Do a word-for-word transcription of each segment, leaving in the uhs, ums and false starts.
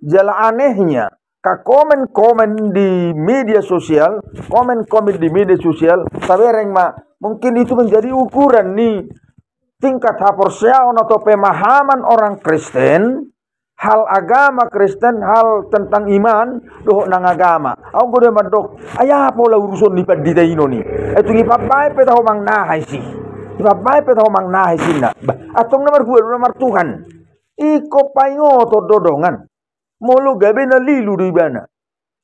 Jala anehnya, ka komen-komen di media sosial, komen-komen di media sosial, tabereng ma, mungkin itu menjadi ukuran ni tingkat haporseaon atau pemahaman orang Kristen, hal agama Kristen, hal tentang iman, dohot nang agama. Aung godang mandok, ai aha pola uruson ni pandita i non i. Ai tung ipambaen pe taho manang aha isi. Ipambaen pe taho manang aha isinna. Bah, antong na marhua do na martuhan. Ingkon paingoton do dongan. Molo gabe na lilu do ibana.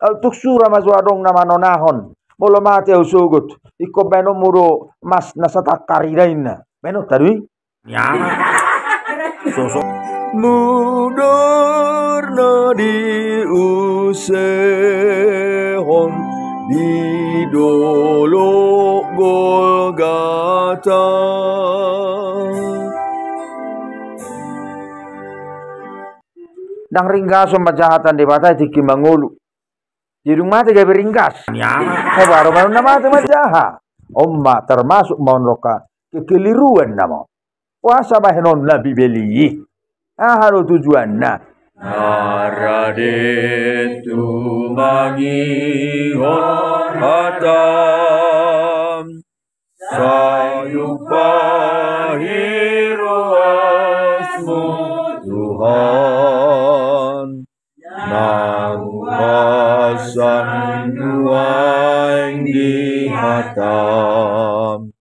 Aung tung sura ma jo adong na manonahon. Molo mate ahu sogot. Ingkon baenonmu do mas na satangkar ida inna. Baenon ta do i. Ya. Sosok. Mudar na diusehon di dolok Golgata. Ndang ringgason ma jahatan Debata i tingki mangolu. Jadi dung mate gabe ringgas. Ya. Baru baru na mate ma jaha. On ma termasuk ma on roha kekeliruan nama. Puasa bahenon na bibeli. Aha do tujuanna? Narade tumangihon hatam. Sai umpahi ruasmu Tuhan. Naung pasan nuaeng di hatam.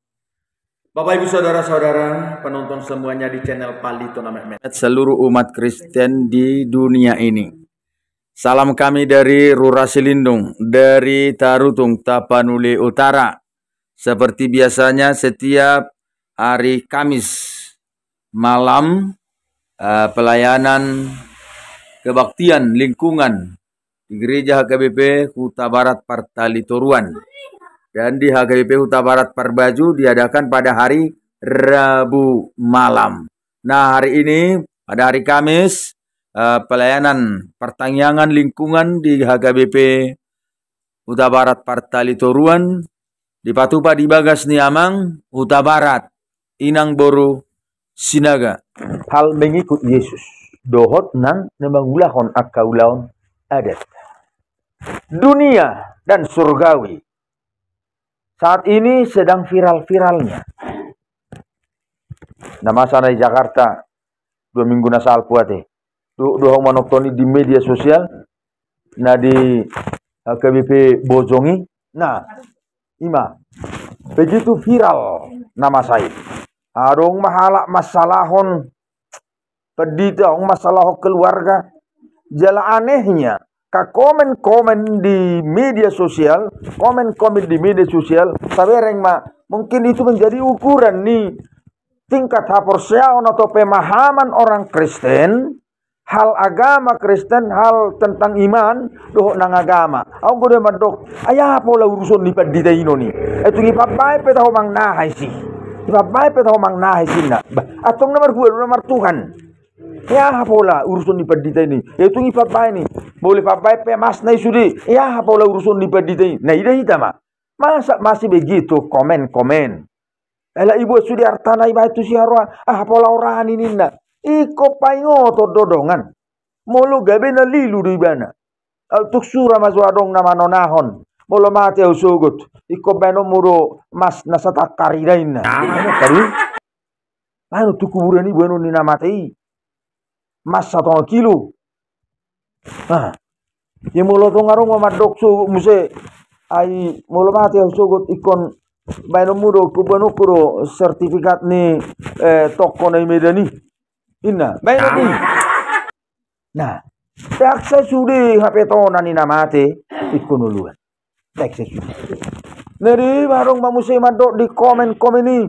Bapak, Ibu, saudara-saudara, penonton semuanya di channel Palito na Metmet. Seluruh umat Kristen di dunia ini. Salam kami dari Rura Silindung, dari Tarutung, Tapanuli Utara. Seperti biasanya, setiap hari Kamis malam, eh, pelayanan kebaktian lingkungan di Gereja H K B P Hutabarat Partalitoruan. Dan di H K B P Hutabarat Parbaju diadakan pada hari Rabu malam. Nah, hari ini, pada hari Kamis, eh, pelayanan pertangiangan lingkungan di H K B P Hutabarat Partalitoruan, dipatupa di bagas ni amang Hutabarat, inang boru Sinaga. Hal mengikut Yesus, dohot nang na mangulahon angka ulaon adat. Dunia dan surgawi. Saat ini sedang viral-viralnya. Na masa na di Jakarta, dua minggu na salpu ate. Do, do ahu manonton i di media sosial, na di, eh, H K B P Bojong i. Nah, ima. Begitu viral na masa i. Adong ma halak masalahon pandita, adong masalahon keluarga. Jala anehnya, ka komen-komen di media sosial, komen-komen di media sosial, tabereng ma, mungkin itu menjadi ukuran ni tingkat haporseaon atau pemahaman orang Kristen, hal agama Kristen, hal tentang iman, dohot nang agama. Aung godang mandok, ai aha pola uruson ni pandita i non i. Ai tung ipambaen pe taho manang aha isi. Ipambaen pe taho manang aha isinna. Bah, antong na marhua do na martuhan. Ai aha pola uruson ni pandita i non i. Ai tung ipambaen i. Molo ipambaen pe masna i sude. Ai aha pola uruson ni pandita i. Na ida hita ma. Masa masih begitu komen-komen. Ela ibuat sude artana ibaen tu si haroa, aha pola orani ninna. Ingkon paingoton do dongan. Molo gabe na lilu do ibana. Aung tung sura ma jo adong na manonahon. Molo mate ahu sogot. Ingkon baenonmu do mas na satangkar ida inna. Baenon tu kuburan i baenon ni na mate i. Mas satonga kilo. Nah, ia molo tong adong ma mandok sogot muse, ai molo mate ahu sogot ingkon baenonmu do, ingkon baenonku do sertifikat ni, eh, toko na i Medan i. Inna, baenon i. Nah, daksa sude hapetonan ni na mate, ingkon uluan. Teks. Na di ma adong ma muse mandok di komen-komen i.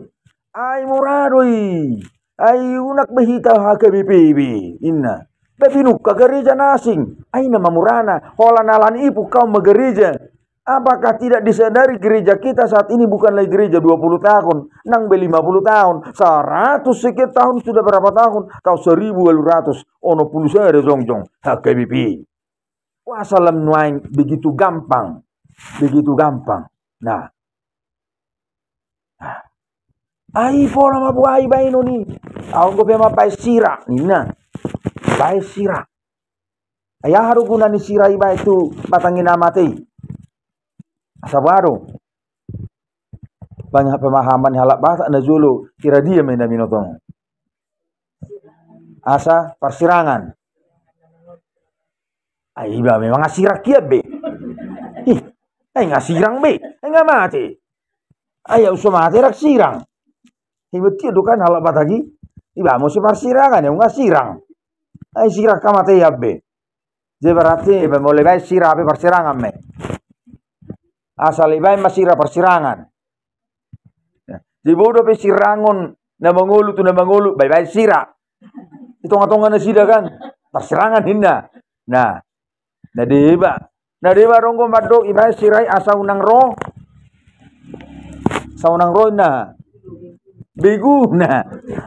Ai mura do i. Ai unang be hita H K B P be. Inna. Be pinungka gereja na asing. Ai na mamurana. Holan alani i pungkaon ma gereja. Apakah tidak disadari gereja kita saat ini bukan lagi gereja dua puluh tahun, nang be lima puluh tahun, seratus sekian tahun, sudah berapa tahun? Tahun seribu walu ratus onom pulu sada jongjong H K B P. Wah, salam nuaeng begitu gampang. Begitu gampang. Nah. Nah. Ai pola ma buai baenon i. Aung dope ma baen sira ninna. Baen sira. Ai aha do guna ni sira i baen tu batang i na mate i? Asa boha do? Banyak pemahaman ni halak Batak na jolo, sira dia ma i na binoto on. Asa parsirangan. Ai iba memang asirang hian be. Ih, ai nga sirang be, ai nga mate. Ai au so mate rang sirang. Iba tiap do kan halak Batak i. Iba muse parsirangan, au nga sirang. Ai sirang hamatean be. Jadi berarti iba molo ibaen sira hape parsirangan ma i. Asal ibaen ma sira parsirangan. Jadi bodo pe sirangon na mangolu tu na mangolu, ibaen sira. Di tonga-tonga nasida kan. Parsirangan ninna. Nah, na deba. Na deba adong do mandok ibaen sira i asa unang ro. Asa unang ro ninna. Beguna.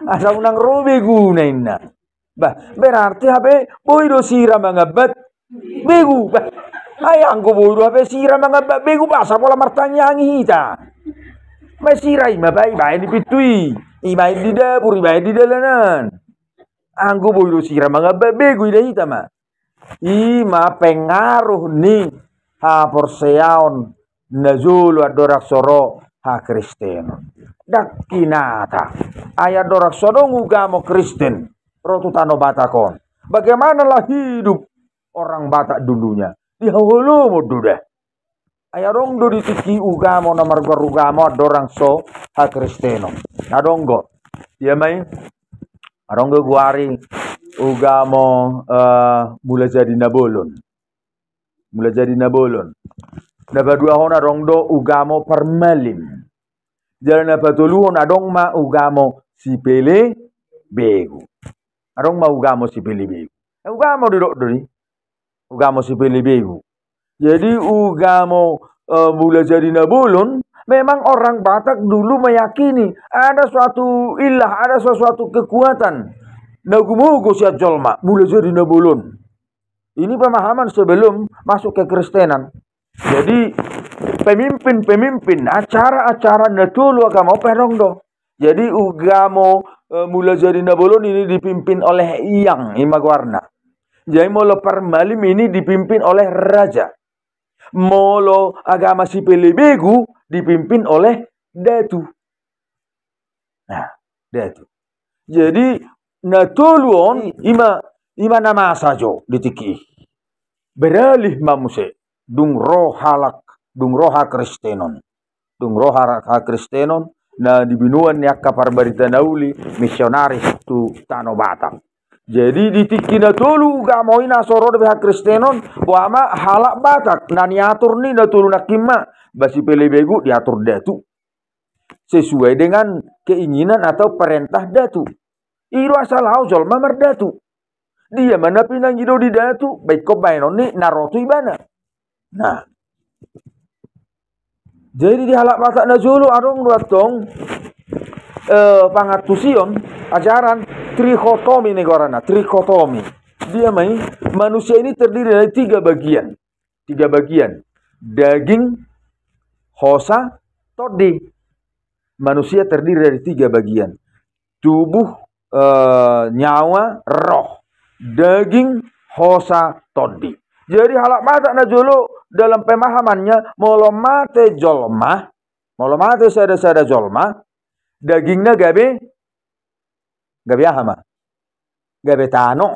Asa unang ro beguna ninna. Bah, berarti hape boi do sira mangambat begu. Bah, ai anggo boi do hape sira mangambat begu, bah, asa pola martangiang hita. Bah, sira i ma bah, ibaen di pintu i, ibaen di dapur, ibaen di dalanan. Anggo boi do sira mangambat begu, ida hita ma. I ma pengaruh ni haporseaon na jolo andorang so ro hakristenon. Ndang hinata. Ai andorang so adong ugamo Kristen ro tu tano Batak on, bagaimana lah hidup orang Batak dulunya? Di haholomon do da. Ai adong do di tingki ugamo na margoar ugamo andorang so hakristenon. Adong do. Ia ma i. Adong do goari ugamo, eh, Mulajadi Nabolon. Mulajadi Nabolon. Na paduahon adong do ugamo Parmalim. Jala na patoluhon adong ma ugamo Sipelebegu. Adong ma ugamo Sipelebegu. Eh, ugamo didok do i. Ugamo Sipelebegu. Jadi ugamo, eh, Mulajadi Nabolon, memang orang Batak dulu meyakini ada suatu ilah, ada sesuatu kekuatan na gumogo sian jolma, Mulajadi Nabolon. Ini pemahaman sebelum masuk kekristenan. Jadi pemimpin-pemimpin acara-acara na tolu agama on pe adong do. Jadi ugamo, eh, Mulajadi Nabolon ini dipimpin oleh Hyang, i ma goarna. Jadi molo Parmalim ini dipimpin oleh raja. Molo agama Sipelebegu dipimpin oleh datu. Nah, datu. Jadi na tolu on i ma, i ma na masa jo di tingki i. Beralih ma muse, dung ro halak, dung ro hakristenon. Dung ro ha-, hakristenon na di binoan ni angka parbarita na uli, misionaris tu tano Batak. Jadi di tingki na tolu ugamo i na so ro dope hakristenon, boha ma halak Batak na niatur ni na tolu nangkin ma, bah Sipelebegu diatur datu sesuai dengan keinginan atau perintah datu. I do asa laho jolma mardatu. Dia ma na pinangido di datu, bah ingkon baenon ni na ro tu ibana. Nah. Jadi di halak Batak na jolo adong do antong, eh, pangantusion, ajaran trikotomi na goarna, trikotomi. Dia ma i, manusia ini terdiri dari tiga bagian. Tiga bagian. Daging, hosa, tondi. Manusia terdiri dari tiga bagian. Tubuh, eh, nyawa, roh. Daging, hosa, tondi. Jadi halak Batak na jolo dalam pemahamannya, molo mate jolma, molo mate sada-sada jolma, dagingna gabe, gabe aha ma? Gabe tano.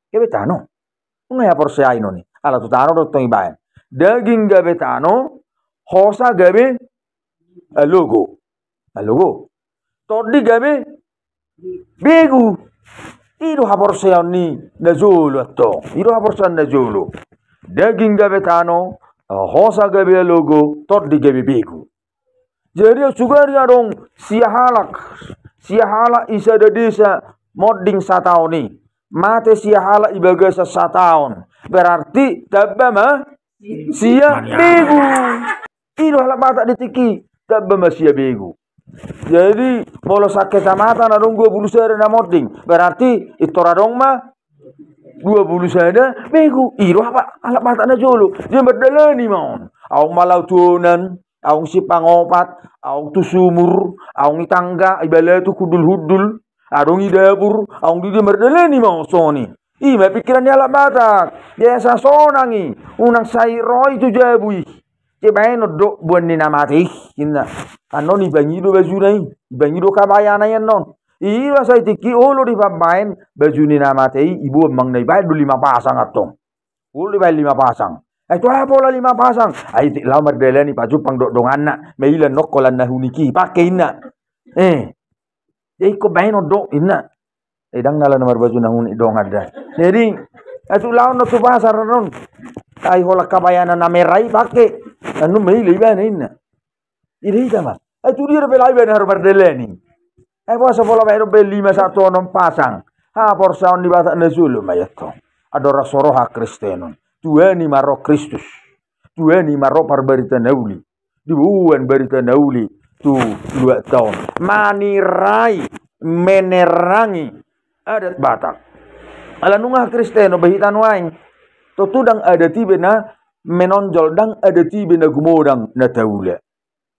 Gabe tano. Nunga haporseaon i. Ala tu tano do tong ibaen. Daging gabe tano, hosa gabe alogo. Alogo. Tondi gabe begu. I do haporseaon ni na jolo antong. I do haporseaon na jolo. Daging gabe tano, hosa gabe alogo, tondi gabe begu. Jadi sugari adong sia halak, sia halak i sada desa monding sataon i. Mate sia halak i bagasan sataon. Berarti tamba ma sia begu. I do halak Batak di tingki, tamba ma sia begu. Jadi molo sakecamatan adong dua pulu sada na monding, berarti pintor adong ma dua pulu sada begu. I do halak Batak na jolo. Dia mardalani ma on. Adong ma laho tu onan, adong Simpang Opat, adong tu sumur, adong i tangga, i balatu hundul-hundul, adong i dapur, adong di dia, mardalani ma on songon i. I ma pikiran ni halak Batak. Biasa sonang i, unang sai ro i tu jabu i. Dibaen on do boan ni na mate i, inna. Annon dipangido bajuna i, dipangido kabayana i annon. Iba sai tingki olo dipambaen baju ni na mate i, diboan manang na dibaen do lima pasang antong. Olo dibaen lima pasang. Ai tu aha pola lima pasang? Ai laho mardalani pajumpang dohot donganna, maila nongkolan na unik i pake, inna. Eh. Jadi ingkon baenon do, inna. Eh, ndang na ala na marbaju na unik dongan da. Jadi, ai tu laho annon tu pasar annon. Ai holan kabayana na merah i pake. Annon maila ibana, inna. I da hita ma. Ai tu dia dope laho ibana haru mardalani? Ai boasa pola baen on baen lima sahat tu onom pasang? Haporseaon ni Batak na jolo ma i antong. Andorang so ro hakristenon, tuani ma ro Kristus. Tuani ma ro parbarita na uli. Diboan barita na uli tu luatta on, manirai, menerangi adat Batak. Ala nunga hakristenon be hita nuaeng, tontu ndang adat i be na menonjol, ndang adat i be na gumodang na taula.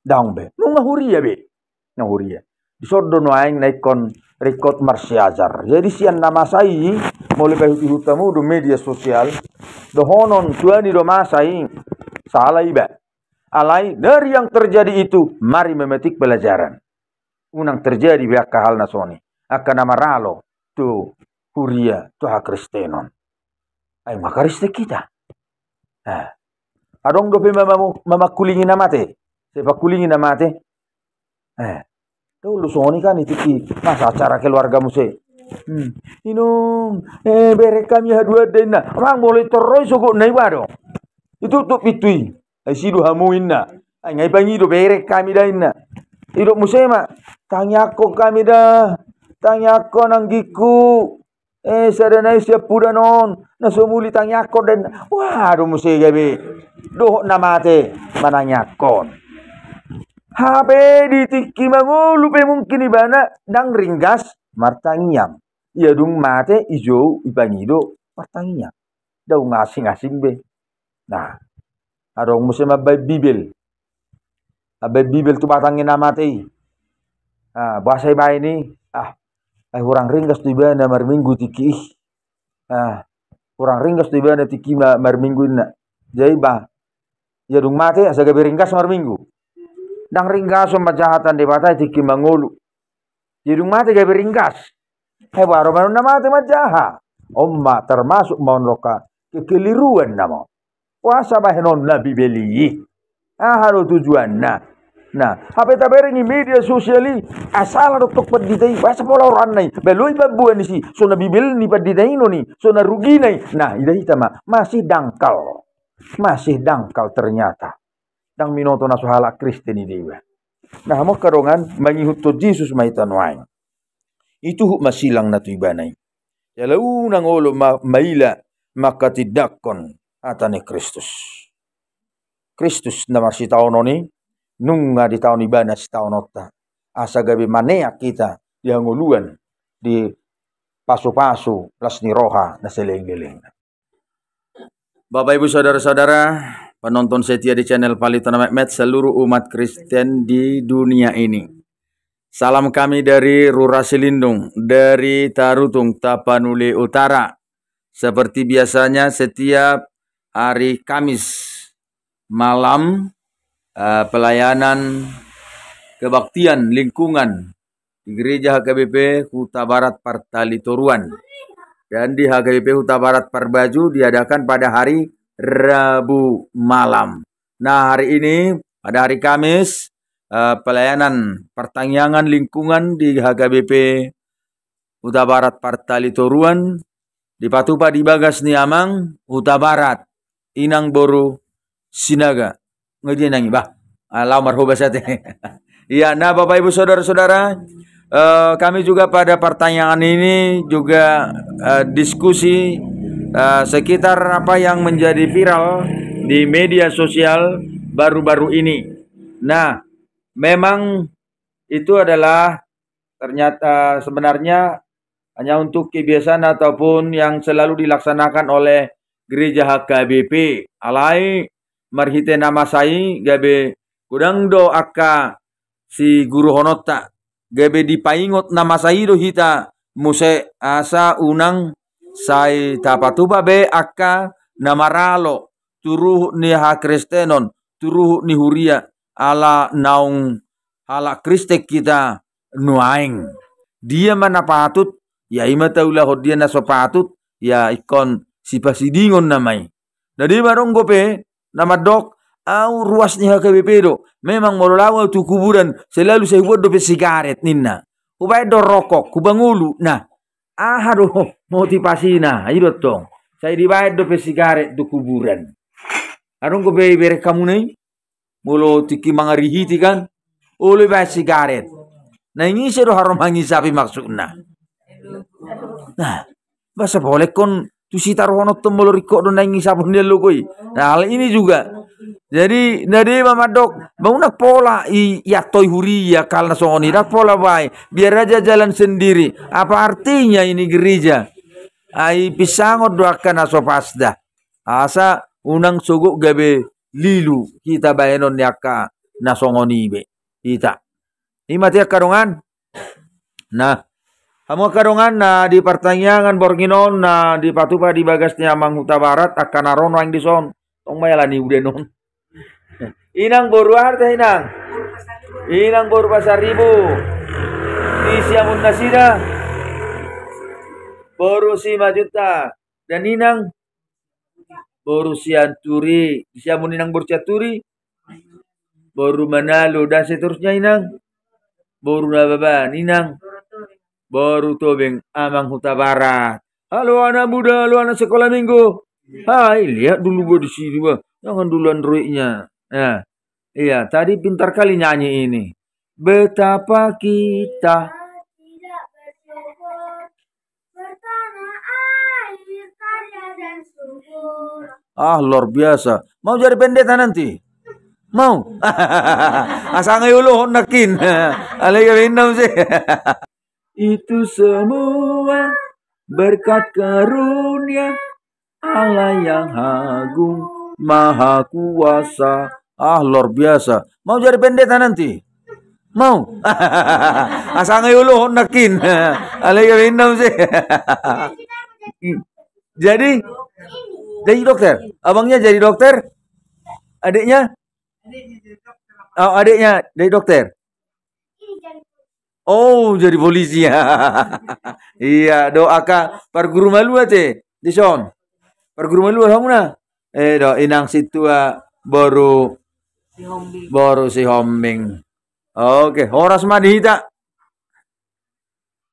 Ndang be, nunga huria be. Na huria. Dison do nuaeng na ingkon ringkot marsiajar. Jadi sian na masa i, molo paihutihut hamu do media sosial, dohonon tuani do masa i, sala iba. Alai dari yang terjadi itu, mari memetik pelajaran. Unang terjadi be angka hal na songon i, angka na maralo tu huria, tu hakristenon. Ai nunga Kristen hita. Eh. Adong dope mama-, mamangkulingi na mate. Sai pangkulingi na mate. Eh. Dulu songon i kan i tingki, masa acara keluarga muse. Hmm. Inong, eh, bereng hami haduan da, inna. Amang, molo i torroi sogotna iba do. Ditutup pintu i. Ai si do hamu, inna. Ai nga dipangido bereng hami da, inna. Didok muse ma, tangiangkon hami da. Tangiangkon anggingku. Eh, sada nai siampudan on, na so muli tangiangkon da, inna. Wah, adong muse gabe dohot na mate manangiangkon. Hape di tingki mangolu pe mungkin ibana ndang ringgas martangiang. Ia dung mate dijou dipangido martangiang. Ndang asing-asing be. Nah, adong muse mambaen Bibel. Mambaen Bibel tu batang ni na mate i. Ah, boasa dibaen i? Ah, ai hurang ringgas do ibana marminggu tingki i. Ah, hurang ringgas do ibana tingki ma-, marminggu, inna. Jadi ba, ia dung mate asa gabe ringgas marminggu. Ndang ringgason manjaha hata ni Debata i tingki mangolu. Ia dung mate gabe ringgas. Ai boha do baenon na mate manjaha? On ma termasuk ma on do angka kekeliruan nama on. Boasa bahenonna Bibel i? Aha do tujuanna? Nah, hape tabereng i media sosial i, ah, sala do tong pandita i, boasa pola rohana i, ba lo i pamboan ni si, so na Bibel ni pandita i non i, so na rugina i. Nah, i da hita ma, masih dangkal. Masih dangkal ternyata. Ndang minoto na so halak Kristen i da iba. Nah, hamu angka dongan, mangihuthon Jesus ma hita nuaeng. Ituhuk ma silang na tu ibana i. Jala unang olo ma-, maila manghatindanghon hata ni Kristus. Kristus na marsitaonon i, nunga ditaon ibana sitaononta. Asa gabe maneang hita di hangoluan, di pasupasu las ni roha na salelenglelengna. Bapak, Ibu, Saudara-saudara, penonton setia di channel Palito na Metmet, seluruh umat Kristen di dunia ini. Salam kami dari Rura Silindung, dari Tarutung, Tapanuli Utara. Seperti biasanya, setiap hari Kamis malam, eh, pelayanan kebaktian lingkungan di Gereja H K B P Hutabarat Partalitoruan. Dan di H K B P Hutabarat Parbaju diadakan pada hari Rabu malam. Nah, hari ini, pada hari Kamis, eh, pelayanan pertangiangan lingkungan di H K B P Hutabarat Partalitoruan dipatupa di bagas ni Amang Hutabarat, Inang Boru Sinaga. Nggak dia nangi, bah. Ah, laho marhobas ate. Iya, nah, Bapak, Ibu, Saudara-saudara, eh, kami juga pada pertanyaan ini juga, eh, diskusi, eh, sekitar apa yang menjadi viral di media sosial baru-baru ini. Nah, memang itu adalah ternyata sebenarnya hanya untuk kebiasaan ataupun yang selalu dilaksanakan oleh gereja H K B P. Alai marhite na masa i gabe godang do angka siguruhononta, gabe dipaingot na masa i do hita muse asa unang Sai tapatupa be angka na maralo tu ruhut ni hakristenon, tu ruhut ni huria, ala naung halak Kristen hita nuaeng. Dia ma na patut, ia i ma taulahon, dia na so patut, ia ingkon sipasidingon nama i. Na dia ma adong dope na mandok, au ruas ni H K B P do. Memang molo lao au tu kuburan, selalu sai hubuat dope sigaret ninna. Hubaen do rokok, hupangolu. Nah, aha do motivasina? I do tong. Sai dibaen dope sigaret tu kuburan. Adong dope ibereng hamuna i? Molo tingki mangarihiti kan, olo ibaen sigaret. Naeng ise do haru mangisapi maksudna? Nah, boasa pola ingkon tusi taruhononton molo ringkot do naeng isapon ni alogo i? Nah, hal ini juga. Jadi na dia ma mandok, ba unang pola i, iantoi huria hal na songon i, ndang pola bae. Biar aja jalan sendiri. Apa artinya ini gereja? Ai pinsangon do angka na so pas da. Asa unang sogot gabe lilu hita baenon ni angka na songon i be hita. I ma te angka dongan. Nah, hamu angka dongan na di partangiangan borngin on na dipatupa di bagas ni Amang Hutabarat, angka na ro nuaeng dison. Tong ma ala ni udan on. Inang boru aha do inang? Inang boru Pasaribu. Di siamun nasida boru Simanjuntak. Dan inang boru Sianturi, siamun inang boru Sianturi, boru Manalu, dan seterusnya inang, boru Nababan inang, boru Tobing Amang Hutabarat. Halo anak muda, halo anak sekolah minggu. Hai, lihat dulu gua di sini gua, jangan duluan roiknya. Nah, iya, tadi pintar kali nyanyi ini. Betapa kita Ah, luar biasa. Mau jadi pendeta nanti? Mau? Asa nga i olohon nangkin. Alai gabe inna muse. Itu semua berkat karunia Allah yang agung maha kuasa. Ah, luar biasa. Mau jadi pendeta nanti? Mau? Asa nga i olohon nangkin. Alai gabe inna muse. Jadi, jadi dokter. Abangnya jadi dokter. Adiknya? Oh, adiknya jadi dokter. Oh, jadi polisi. Iya, do angka parguru malua te dison. Parguru malua hamuna. Eh, do inang sintua boru, boru Sihombing. Oke, horas ma di hita.